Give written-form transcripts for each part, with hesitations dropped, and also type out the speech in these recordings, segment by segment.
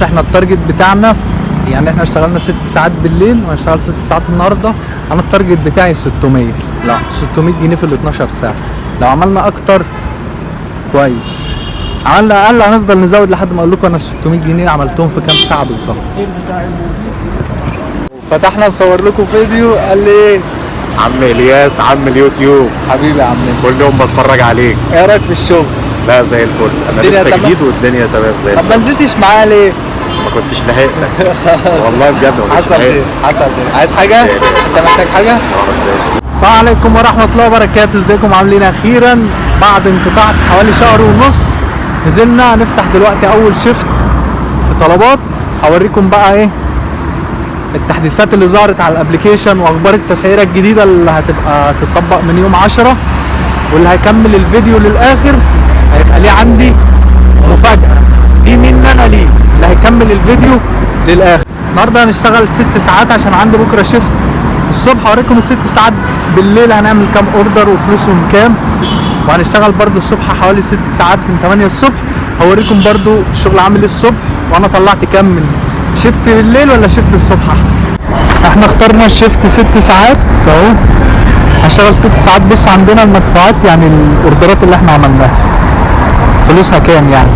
بص احنا ال target بتاعنا يعني احنا اشتغلنا 6 ساعات بالليل وهنشتغل 6 ساعات النهارده. انا ال target بتاعي 600، لا 600 جنيه في ال 12 ساعة. لو عملنا اكتر كويس، عملنا اقل هنفضل نزود لحد ما اقول لكم انا 600 جنيه عملتهم في كام ساعة بالظبط. فتحنا نصور لكم فيديو، قال لي ايه؟ عم الياس عم اليوتيوب. حبيبي يا عم، كل يوم بتفرج عليك. ايه رايك في الشغل؟ لا زي الفل، انا الدنيا لسه تمام؟ جديد والدنيا تمام زي طب ما الفل. نزلتش معايا ليه؟ ما كنتش لحقتك والله بجد، ما كنتش حصل خير لحقتك. حصل خير. عايز حاجة؟ انت محتاج حاجة؟ زي الفل. السلام عليكم ورحمة الله وبركاته. ازيكم عاملين؟ اخيرا بعد انقطاع حوالي شهر ونص نزلنا نفتح دلوقتي اول shift في طلبات. هوريكم بقى ايه التحديثات اللي ظهرت على ال application واخبار التسعيرة الجديدة اللي هتبقى تتطبق من يوم 10، واللي هيكمل الفيديو للاخر هيبقى ليه عندي مفاجأة دي مني انا ليه، اللي هيكمل الفيديو للاخر. النهارده هنشتغل 6 ساعات عشان عندي بكره shift الصبح. هوريكم ال6 ساعات بالليل هنعمل كام order وفلوسهم كام، وهنشتغل برضو الصبح حوالي 6 ساعات من 8 الصبح. هوريكم برضو الشغل عامل ايه الصبح وانا طلعت كام من shift بالليل ولا shift الصبح احسن. احنا اخترنا ال shift 6 ساعات اهو، هشتغل 6 ساعات. بص عندنا المدفوعات يعني الاوردرات اللي احنا عملناها فلوسها كام يعني.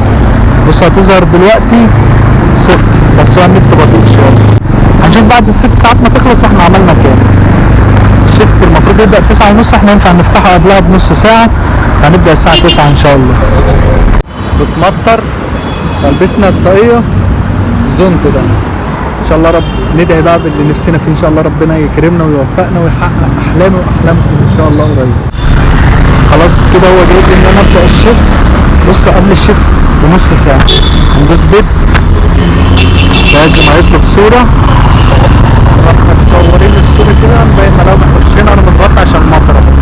بص هتظهر دلوقتي صفر، بس هو النت بطيء شوية. هنشوف بعد ال6 ساعات ما تخلص احنا عملنا كام. ال shift المفروض يبدا 9:30، احنا ينفع نفتحه قبلها بنص ساعة، هنبدا الساعة 9 ان شاء الله. بتمطر فلبسنا الطاقية الزونت ده ان شاء الله. رب ندعي بقى باللي نفسنا فيه ان شاء الله، ربنا يكرمنا ويوفقنا ويحقق احلامي واحلامكم ان شاء الله قريب. خلاص كده هو جايب لي ان انا ابدا ال shift. بص قبل ال shift بنص ساعة هندوس بيت، لازم هيطلب صوره. احنا مصورين الصورة كده مبين ملامح وشنا. انا متغطى عشان المطره بس.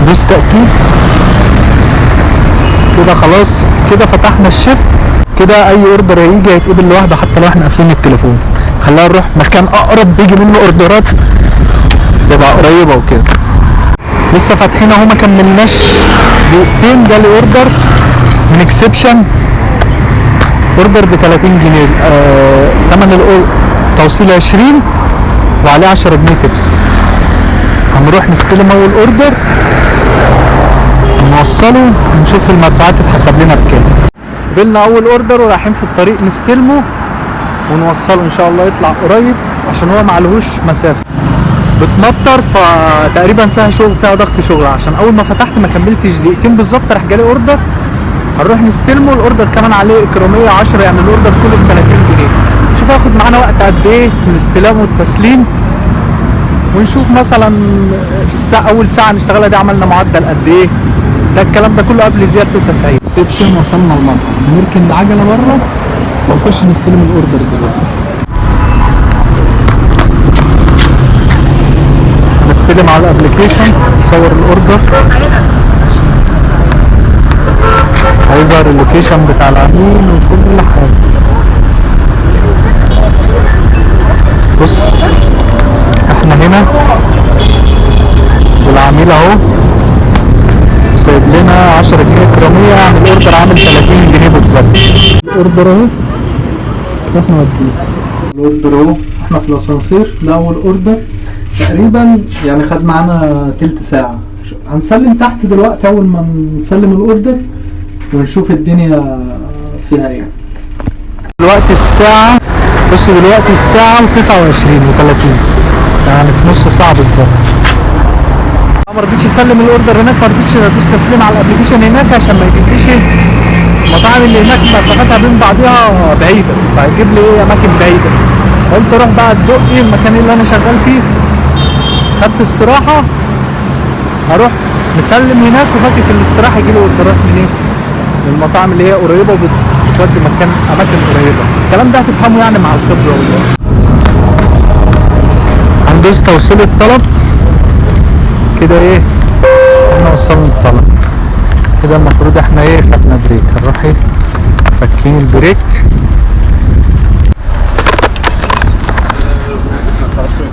دوس تأكيد كده. خلاص كده فتحنا ال shift. كده اي order هيجي هيتقبل لوحده حتى لو احنا قافلين التليفون. خلينا نروح مكان اقرب بيجي منه اوردرات تبقى قريبه وكده. لسه فاتحين اهو، ما كملناش دقيقتين جالي order من اكسبشن، order ب 30 جنيه، ثمن توصيل 20 وعليه 10 جنيه tips. هنروح نستلم اول order نوصله ونشوف المدفوعات تتحسب لنا بكام. قبلنا اول order ورايحين في الطريق نستلمه ونوصله ان شاء الله يطلع قريب عشان هو معلهوش مسافة. بتمطر فتقريبا فيها شغل، فيها ضغط شغل، عشان اول ما فتحت ما كملتش دقيقتين بالظبط راح جالي order. هنروح نستلمه. ال order كمان عليه اكراميه 10، يعني ال order كله ب 30 جنيه. شوف هياخد معانا وقت قد ايه من الاستلام والتسليم، ونشوف مثلا في الساعة اول ساعة نشتغلها دي عملنا معدل قد ايه. ده الكلام ده كله قبل زيادة التسعير. سيبشن وصلنا المطعم، نركن العجلة بره ونخش نستلم ال order دلوقتي. نستلم على ال application، نصور ال order، هيظهر ال location بتاع العميل وكل حاجة. بص احنا هنا والعميل اهو سايب لنا 10 جنيه اكراميه، يعني ال order عامل 30 جنيه بالظبط. ال order اهو احنا وديه ال order اهو، احنا في الاسانسير. ده اول order تقريبا يعني خد معانا تلت ساعة. هنسلم تحت دلوقتي اول ما نسلم ال order ونشوف الدنيا فيها ايه. دلوقتي الساعة، بص دلوقتي الساعة 29 و30، يعني في نص ساعة بالظبط. ما رضيتش اسلم ال order هناك، ما رضيتش ادوس تسليم على ال application هناك عشان ما يجيبليش ايه المطاعم اللي هناك مسافتها بين بعضيها بعيدة، فهيجيب لي ايه اماكن بعيدة. قلت اروح بقى الدقي المكان اللي انا شغال فيه، خدت استراحة هروح مسلم هناك، وفاكك الاستراحة يجي لي اوردرات من ايه؟ من المطاعم اللي هي قريبه وبتودي مكان اماكن قريبه. الكلام ده هتفهمه يعني مع الخبرة والله. هندوس توصيل الطلب كده ايه، احنا وصلنا الطلب كده. المفروض احنا ايه خدنا break، هنروح ايه فكين ال break.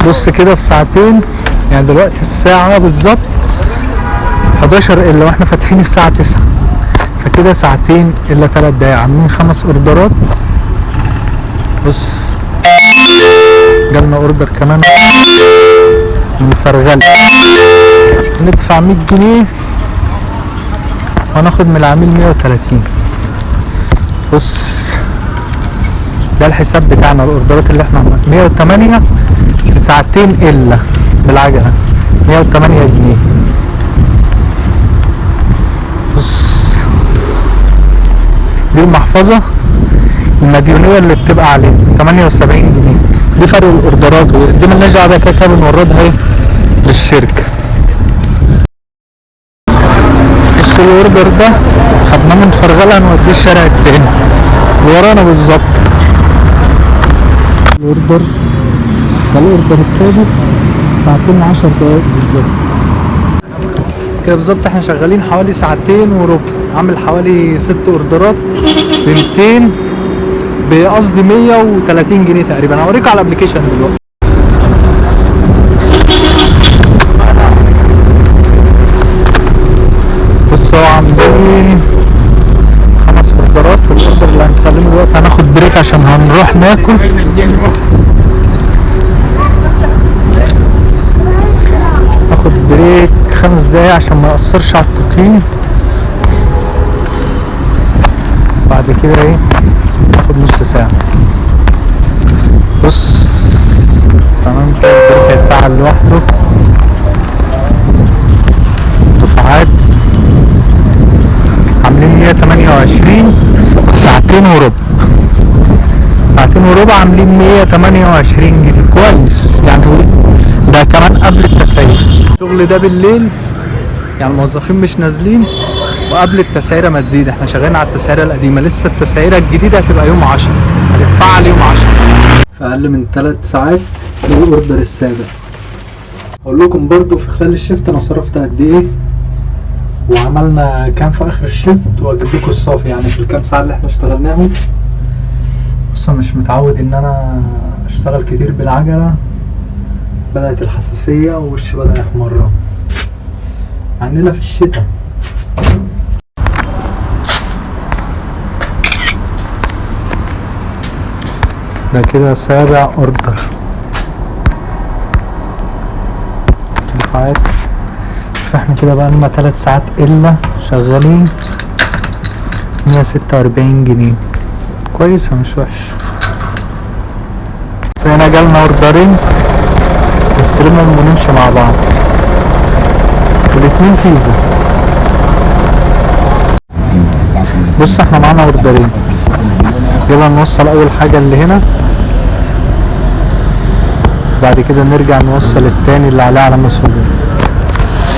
بص كده في ساعتين يعني دلوقتي الساعة بالظبط 11 الا، واحنا فاتحين الساعة 9، فكده ساعتين الا 3 دقايق، عاملين 5 order ات. بص جالنا order كمان من فرغلي، ندفع 100 جنيه وهناخد من العميل 130. بص ده الحساب بتاعنا، ال order ات اللي احنا عملناها 108 في ساعتين الا بالعجله، 108 جنيه. بص دي المحفظة المديونيه اللي بتبقى عليه 78 جنيه، دي فرق ال order ات، ودي مالناش دعوه بيها، كده كده بنوردها ايه للشركة. بص ال order ده خدناه من فرغله هنوديه الشارع التاني اللي ورانا بالظبط. ال order ده ال order السادس، ساعتين وعشر دقايق بالظبط كده بالظبط. احنا شغالين حوالي ساعتين وربع، عامل حوالي 6 order ات ب 200، بقصدي 130 جنيه تقريبا. هوريكم على ال application دلوقتي. بصوا عاملين 5 order ات، وال order اللي هنسلمه دلوقتي هناخد break عشان هنروح ناكل. ناخد break 5 دقايق عشان ما يأثرش على التقييم. بعد كده ايه ناخد نص ساعة. بص تمام كده ال break هيتفعل لوحده. دفعات عاملين 128 ساعتين وربع، ساعتين وربع عاملين 128 جنيه، كويس يعني. ده كمان قبل التسعير. الشغل ده بالليل يعني الموظفين مش نازلين، وقبل التسعيره ما تزيد. احنا شغالين على التسعيره القديمة، لسه التسعيره الجديدة هتبقى يوم 10، هتتفعل يوم 10. في اقل من 3 ساعات ده ال order السابع. اقول لكم برضو في خلال ال shift انا صرفت قد ايه وعملنا كام في اخر ال shift، واجيب لكم الصافي يعني في الكام ساعة اللي احنا اشتغلناهم. بص انا مش متعود ان انا اشتغل كتير بالعجله، بدات الحساسية ووشي بدا يحمر عندنا في الشتاء. ده كده سابع order. دفعات. شوف احنا كده بقى لنا 3 ساعات الا شغالين 146 جنيه، كويسة مش وحش. بس هنا جالنا order ين نستلمهم ونمشي مع بعض، والاتنين فيزا. بص احنا معانا order ين، يلا نوصل اول حاجة اللي هنا، بعد كده نرجع نوصل التاني اللي عليه علامة سوداء.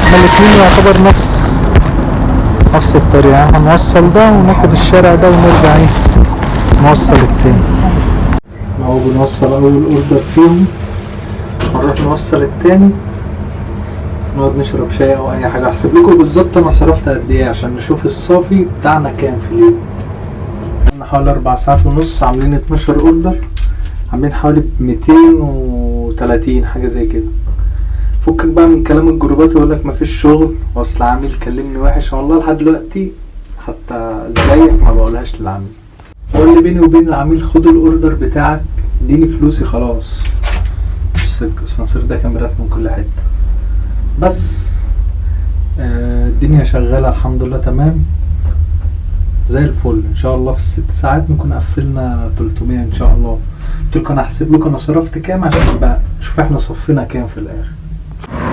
هما الاتنين يعتبر نفس الطريقة، يعني هنوصل ده وناخد الشارع ده ونرجع ايه نوصل التاني. اهو بنوصل اول order فيهم، هنروح نوصل التاني، نقعد نشرب شاي او اي حاجة. احسب لكم بالظبط انا صرفت قد ايه عشان نشوف الصافي بتاعنا كام في اليوم. عملنا حوالي 4 ساعات ونص، عاملين 12 order، عاملين حوالي 230 حاجة زي كده. فكك بقى من كلام ال group ات ويقول لك مفيش شغل واصل عميل كلمني وحش. والله لحد دلوقتي حتى زيك ما بقولهاش للعميل، هو اللي بيني وبين العميل خد ال order بتاعك اديني فلوسي خلاص. بس الاسانسير ده كاميرات من كل حتة، بس الدنيا شغالة الحمد لله تمام زي الفل. ان شاء الله في ال6 ساعات نكون قفلنا 300 ان شاء الله. قلت لكم انا هحسب لكم انا صرفت كام عشان بقى شوف احنا صفينا كام في الاخر.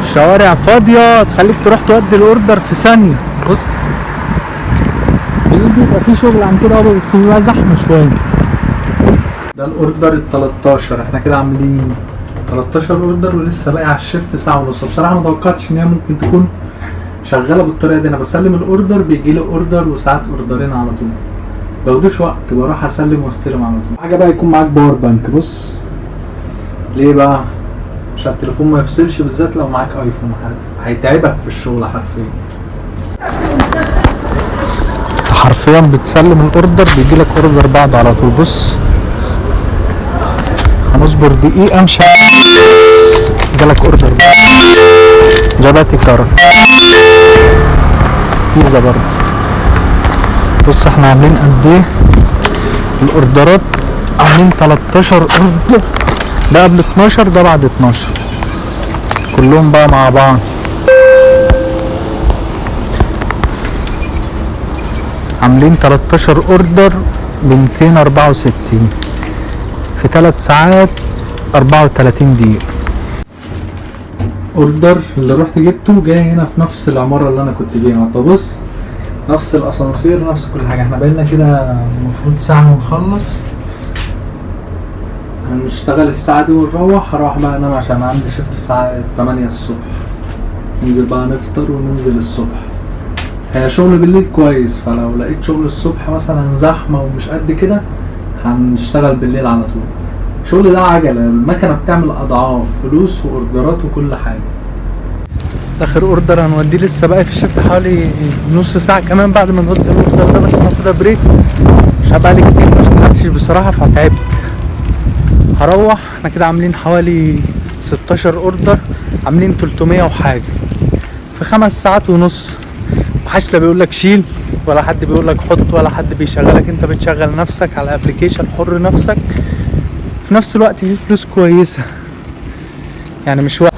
الشوارع فاضية تخليك تروح تودي ال order في ثانية. بص بيبقى في شغل عن كده بس بيبقى زحمة شوية. ده ال order ال 13، احنا كده عاملين 13 order ولسه باقي على ال shift ساعة ونص. بصراحة ما توقعتش ان هي ممكن تكون شغالة بالطريقة دي. انا بسلم ال order بيجي لي order وساعات order ين على طول، باخدوش وقت، بروح اسلم واستلم على طول. حاجة بقى يكون معاك power bank. بص ليه بقى؟ عشان التليفون ما يفصلش، بالذات لو معاك ايفون هيتعبك في الشغل حرفيا. حرفيا بتسلم ال order بيجي لك order بعده على طول. بص هنصبر دقيقة مش جالك order جباتي كرك فيزا برضه. بص احنا عاملين قد ايه الاوردرات؟ عاملين 13 order، ده قبل 12 ده بعد 12، كلهم بقى مع بعض. عاملين 13 order ب 264 في 3 ساعات 34 دقيقة. order اللي رحت جبته جاي هنا في نفس العمارة اللي انا كنت جايها. طب بص نفس الاسانسير نفس كل حاجة. احنا بقالنا كده المفروض ساعة ونخلص، هنشتغل الساعة دي ونروح. هروح بقى انام عشان عندي shift الساعة 8 الصبح، ننزل بقى نفطر وننزل الصبح. هي شغل بالليل كويس، فلو لقيت شغل الصبح مثلا زحمة ومش قد كده هنشتغل بالليل على طول. الشغل ده عجلة، المكنة بتعمل أضعاف فلوس وأوردرات وكل حاجة. آخر order هنوديه لسه باقي في ال shift حوالي نص ساعة كمان بعد ما نودي ال order ده، بس ناخدها break عشان بقالي كتير ما اشتغلتش بصراحة فتعبت. هروح. احنا كده عاملين حوالي 16 order، عاملين 300 وحاجة في 5 ساعات ونص. محدش لا بيقول لك شيل ولا حد بيقول لك حط ولا حد بيشغلك، انت بتشغل نفسك على application حر نفسك. في نفس الوقت في فلوس كويسة يعني مش وقت.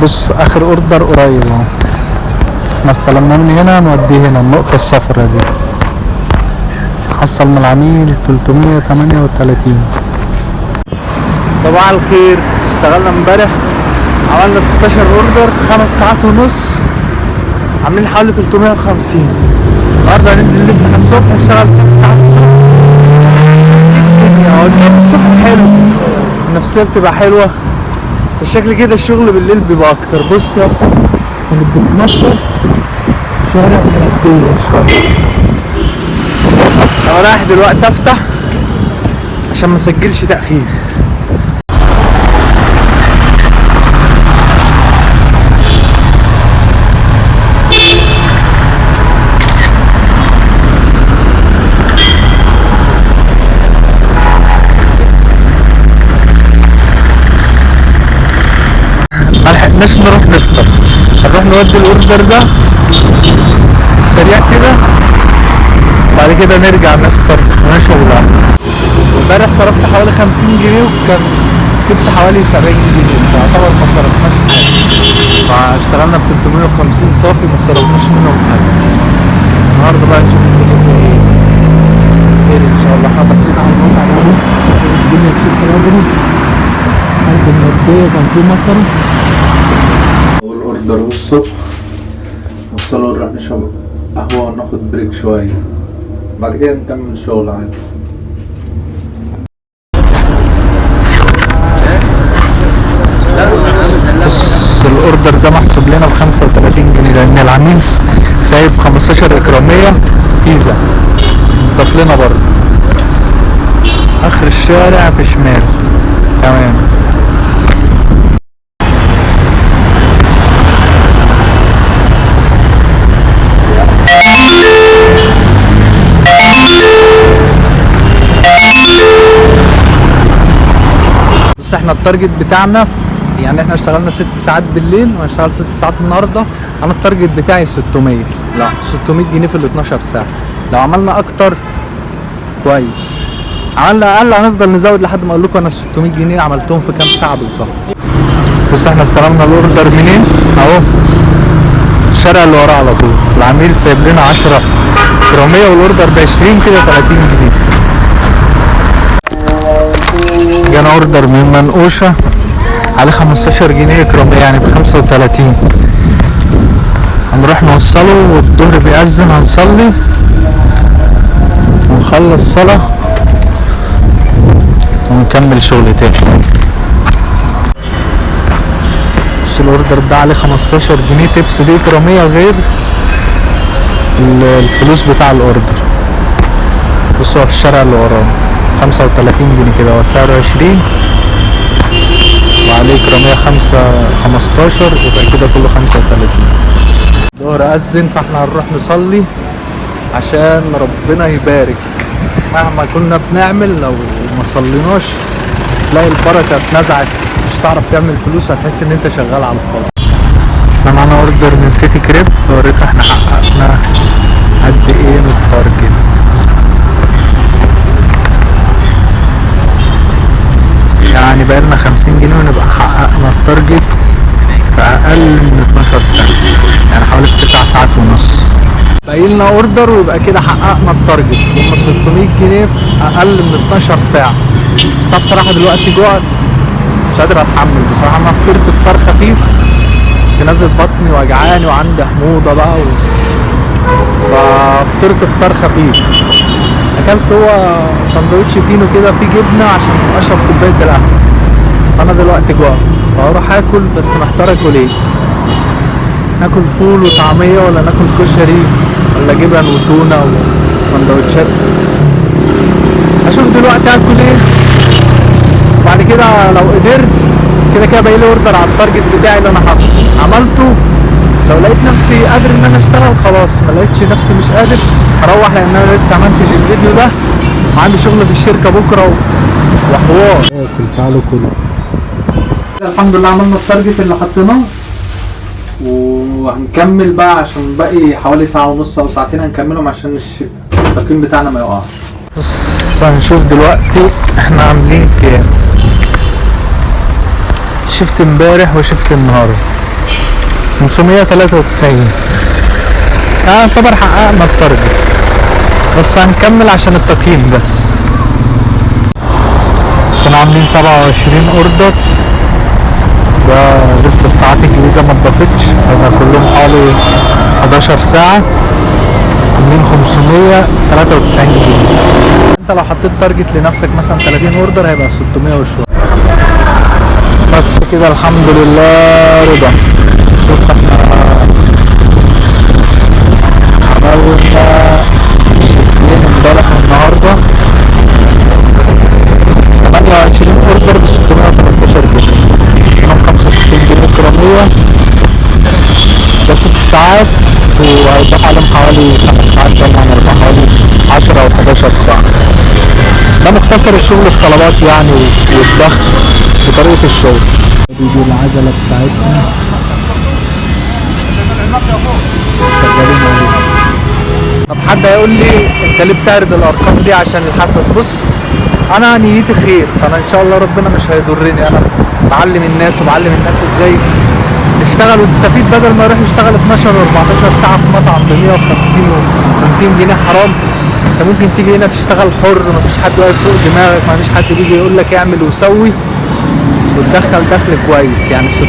بص اخر order قريب اهو، احنا استلمناه من هنا نوديه هنا النقطة الصفراء دي. حصل من العميل 338. صباح الخير. اشتغلنا امبارح عملنا 16 order في 5 ساعات ونص، عاملين حوالي 350. النهارده هننزل نفتح الصبح نشتغل 6 ساعات الصبح. الدنيا الجو الصبح حلو، النفسية بتبقى حلوة. الشكل كده الشغل بالليل بيبقى اكتر. بص يا اسطى كانت بتنطر شارع مندية شوية. انا رايح دلوقتي افتح عشان ما اسجلش تأخير. ملحقناش نروح نفطر، هنروح نودي ال order ده في السريع كده، بعد كده نرجع نفطر ونشرب القهوة. امبارح صرفت حوالي 50 جنيه وكان tips حوالي 70 جنيه، فيعتبر ما صرفناش حاجة. فاشتغلنا ب 350 صافي ما صرفناش منهم حاجة. النهارده بقى نشوف الدنيا فيها ايه. خير ان شاء الله. احنا داخلين على الموقع اهو، الدنيا الصبح بدري، عند المادية كان في مطر. اول order الصبح وصلوا، نروح نشرب قهوة وناخد break شوية، بعد كده نكمل شغل عادي. بص ال order ده محسوب لنا ب 35 جنيه لان العميل سايب 15 اكرامية فيزا، ضاف لنا برضه. اخر الشارع في شمال. تمام. بص احنا ال target بتاعنا يعني احنا اشتغلنا 6 ساعات بالليل وهنشتغل 6 ساعات النهارده. انا ال target بتاعي 600، لا 600 جنيه في ال 12 ساعة. لو عملنا اكتر كويس، عملنا اقل هنفضل نزود لحد ما اقول لكم انا 600 جنيه عملتهم في كام ساعة بالظبط. بص احنا استلمنا ال order منين؟ اهو الشارع اللي وراه على طول. العميل سايب لنا 10 كرامية وال order ب 20 كده 30 جنيه. جانا order من منقوشه على 15 جنيه اكراميه، يعني ب 35. هنروح نوصله والظهر بيأذن، هنصلي ونخلص صلاة ونكمل شغل تاني. بص ال order ده عليه 15 جنيه tips، دي اكراميه غير الفلوس بتاع ال order. بصوا هو في الشارع اللي وراه 35 جنيه كده، هو سعره 20 وعليه اكراميه 15، يبقى كده كله 35. الظهر أذن فاحنا هنروح نصلي عشان ربنا يبارك. مهما كنا بنعمل لو ما صليناش تلاقي البركة اتنزعت، مش هتعرف تعمل فلوس وهتحس ان انت شغال على الفاضي. احنا معانا order من سيتي كريب، اوريك احنا حققنا قد ايه من ال target. يعني بقالنا 50 جنيه ونبقى حققنا ال target في اقل من 12 ساعة، يعني حوالي 9 ساعات ونص. باقي لنا order ويبقى كده حققنا ال target، هم 600 جنيه في اقل من 12 ساعة. بس أنا بصراحة دلوقتي جوعت مش قادر اتحمل بصراحة. انا فطرت فطار خفيف تنزل بطني وجعاني وعندي حموضة بقى ففطرت فطار خفيف، اكلت هو سندوتش فينو كده فيه جبنة عشان اشرب كوباية القهوة. انا دلوقتي جوعت فهروح اكل، بس محتار اكل ايه، ناكل فول وطعمية ولا ناكل كشري ولا جبن وتونة وسندوتشات. هشوف دلوقتي اكل ايه، وبعد كده لو قدرت كده كده باقي لي order على ال target بتاعي اللي انا حاطه عملته. لو لقيت نفسي قادر ان انا اشتغل خلاص، ما لقيتش نفسي مش قادر هروح، لان انا لسه همنتج الفيديو ده وعندي شغل في الشركة بكره وحوار. اكل تعالوا كلوا. الحمد لله عملنا ال target اللي حطيناه، وهنكمل بقى عشان باقي حوالي ساعة ونص او ساعتين هنكملهم عشان التقييم بتاعنا ما يقعش. بص هنشوف دلوقتي احنا عاملين كام. shift امبارح و shift النهارده 593، يعتبر حققنا ال target، بس هنكمل عشان التقييم بس. بس احنا عاملين 27 order، ده لسه الساعات الجديدة ما اتضافتش، هيبقى كلهم حوالي 11 ساعة. عاملين 593 جنيه. انت لو حطيت target لنفسك مثلا 30 order هيبقى 600 وشوية. بس كده الحمد لله رضا. شوف احنا عملنا شيفتين امبارح والنهارده 28 order ب 618 جنيه، منهم 65 جنيه كرامية، ده 6 ساعات، وهيضاف عليهم حوالي 5 ساعات تاني، يعني هيبقى حوالي 10 أو 11 ساعة. ده مختصر الشغل في طلبات يعني والضغط وطريقة الشغل. دي العجلة بتاعتنا شغالين عليها. طب حد هيقول لي انت ليه بتعرض الارقام دي عشان الحسد؟ بص انا نيتي خير، فانا ان شاء الله ربنا مش هيضرني. انا بعلم الناس وبعلم الناس ازاي تشتغل وتستفيد، بدل ما يروح يشتغل 12 و 14 ساعة في مطعم ب 150 و 200 جنيه حرام. انت ممكن تيجي هنا تشتغل حر، مفيش حد واقف فوق دماغك، مفيش حد بيجي يقول لك اعمل وسوي، وتدخل دخل كويس. يعني 600،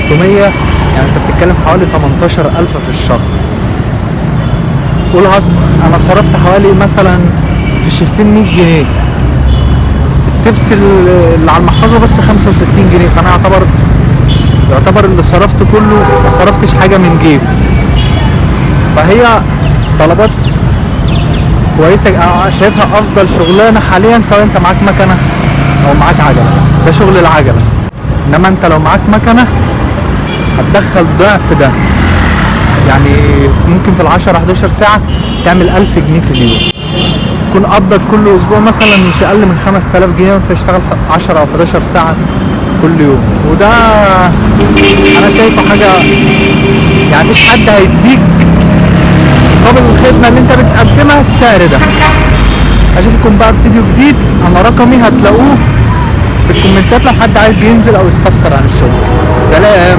يعني انت بتتكلم حوالي 18000 في الشهر. قول انا صرفت حوالي مثلا في شيفتين 100 جنيه، التبس اللي على المحفظة بس 65 جنيه، فانا يعتبر اللي صرفته كله ما صرفتش حاجة من جيبي. فهي طلبات كويسة، انا شايفها افضل شغلانة حاليا، سواء انت معاك مكنه او معاك عجله. ده شغل العجلة، انما انت لو معاك مكنه هتدخل ضعف ده، يعني ممكن في العشرة 11 ساعة تعمل 1000 جنيه في اليوم. يكون قبضك كل اسبوع مثلا مش اقل من 5000 جنيه، وانت تشتغل 10 او 11 ساعة كل يوم. وده انا شايفه حاجة، يعني مش حد هيديك مقابل الخدمة اللي انت بتقدمها السعر ده. اشوفكم بقى في فيديو جديد. انا رقمي هتلاقوه في الكومنتات لو حد عايز ينزل او يستفسر عن الشغل. سلام.